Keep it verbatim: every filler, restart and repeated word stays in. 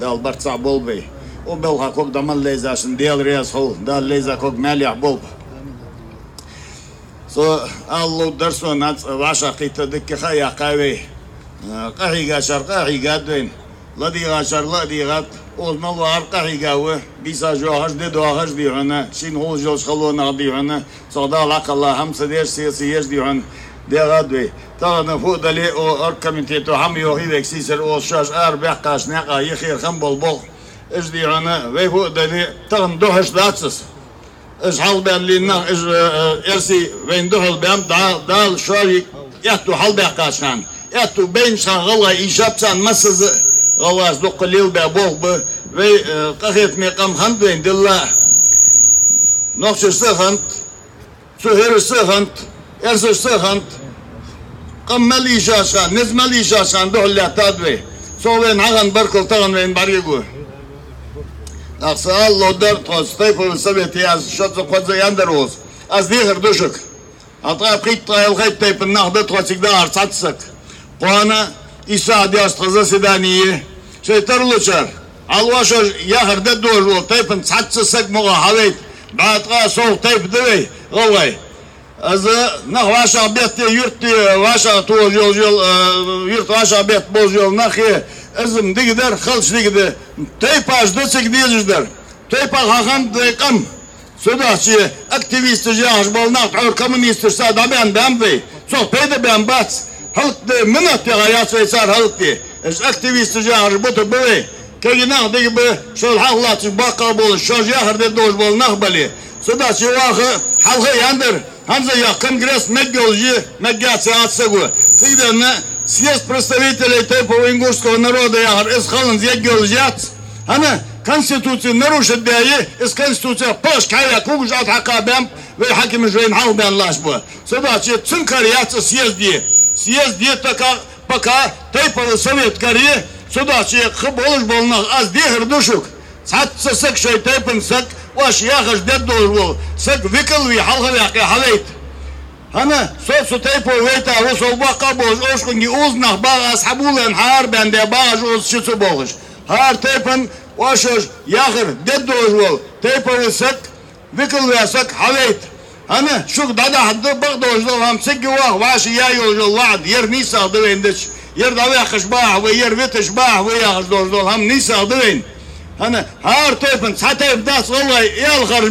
Дала барт цхьа болба вай. Укх балха ког дӀа мел лайзачоа Даьла раьза хилва, Дала лайза ког маьлехь болба. Со ала ловргдар сона, нанас вӀашагӀкхийтта дика ха яьккхай вай. Э, къахьийгачар къахьийгад вайна, ладийгӀачар ладийгӀад, укхаза мел вахар къахьийга ва, бийсаш йоахаш, де доахаш дий хьона, шийна хулаш йолча халонах дий хьона, цох Дала хьакхелла хӀама ца деш, сеца еш дий хьона, дегӀад вай. Тахан фу а дале, укх оргкомитето хӀама йоахий вайга сийсара, укхаза шоаш арабаьккхача наькъа йихера хам бола болх. Уж дий хьона, вай фу а дале, тахан духьаш дац из. Уж хьалбаьнна лийннах, уж, э, э, эрсий вайна духьал баьннаб, Дала шоай аьттув хьалбаьккхача хана. Аьттув байнача хана гӀалгӀай ийшаб царна массаза а, гӀалгӀаша дукха лелабаь болх ба. Вай, э, къахетаме къам хиннад вайна, дилла. Нохчашца а хиннад, цу хӀирашца а хиннад, эрсашца а хиннад. Къам мел ийшача хана, низ мел ийшача хана духьал лаьттад вай. Цох вайна хьахинна баркал тахан вайна бӀаргагу. ТӀаккха са ала ловргдар, тхо тайпан совете аз шозза-кхозза аьннадар укхаза. Аз дехар ду шуга. ТӀаккха пхийтта, ялхайтта тайпан нах да тхо, цига дахар цхьацца саг. Кхоана исса деза тха заседани, шоай тарлучар. Хьалвашаш яхар де дезаш вола тайпан цхьацца саг мукъагӀа хьавайта, бӀаьткъа совгӀа тайпа да вай, гӀалгӀай. Из нах вӀашагӀбетте, юрта вӀашагӀтохаш йола, э, юрта вӀашагӀбетта болаш бола нах, из-м дика дар, хилча дика да. Тайпаш да цига дезаш дар. Тайпах хьахиннад вай къам. Цудухьа активисташ яхаш бола нах тхьовра коммунисташца дӀабаьнна баьннаб вай. Цох пайда баьнна бац. ХӀалакде минот яха яц вай цар хӀалакде. Уж активисташ яхараш бутаргба вай. Кагий нах дика ба, шоайла хьалха латташ боккха болаш, шоаш яхар де дезаш бола нах бале. Цудухьа ваха хьалха а аьннадар, хӀанз а йоах, конгресс мегаш йолаш я, мегаш яц яхац саго. Цига денна съезд представителей тейпов ингушского народа яхар, из хиланза ергйолаш яц. ХӀана, Конституци нарушить даь я, из Конституцех пхьошка хьаяь, кулгаш Ӏотхьакха баьннаб, вай хьакимаш вайна хьалха баьнна латташ ба. Цудухьа цун кара яц из съезд е. Съезд е така, пока тейповый совет кара я. Цудухьа кхы болаш бола нах, аз дехар ду шуга. Цхьацца саг, шоай тайпан саг, оаш яхаш дергдолаш вола саг викал ве, хьалхаваьккхе хьавайта. ХӀана, со цу тайпов вайта ва, со боккха болаш, овшкъунга укхаза нах багӀа, аз хьабувлаенна хьаарабаьнна де багӀаш укхаза ши ца болхаш. ХӀара тайпан оаш яхар дергдолаш вола тайповый саг, викал ваь саг хьавайта. ХӀана, шуга дӀадахьаргда бакъдолаш дола хӀама, цига ваха вӀаши яь йолаш йола ваӀда, ер нийсагӀа да вайна дича, ер дӀаваьккхаш багӀа вай, ер виташ багӀа вай яхаш долаш дола хӀама нийсагӀа да вайна. ХӀана, хӀара тайпан цхьа тайпа дац гӀалгӀай, ялхар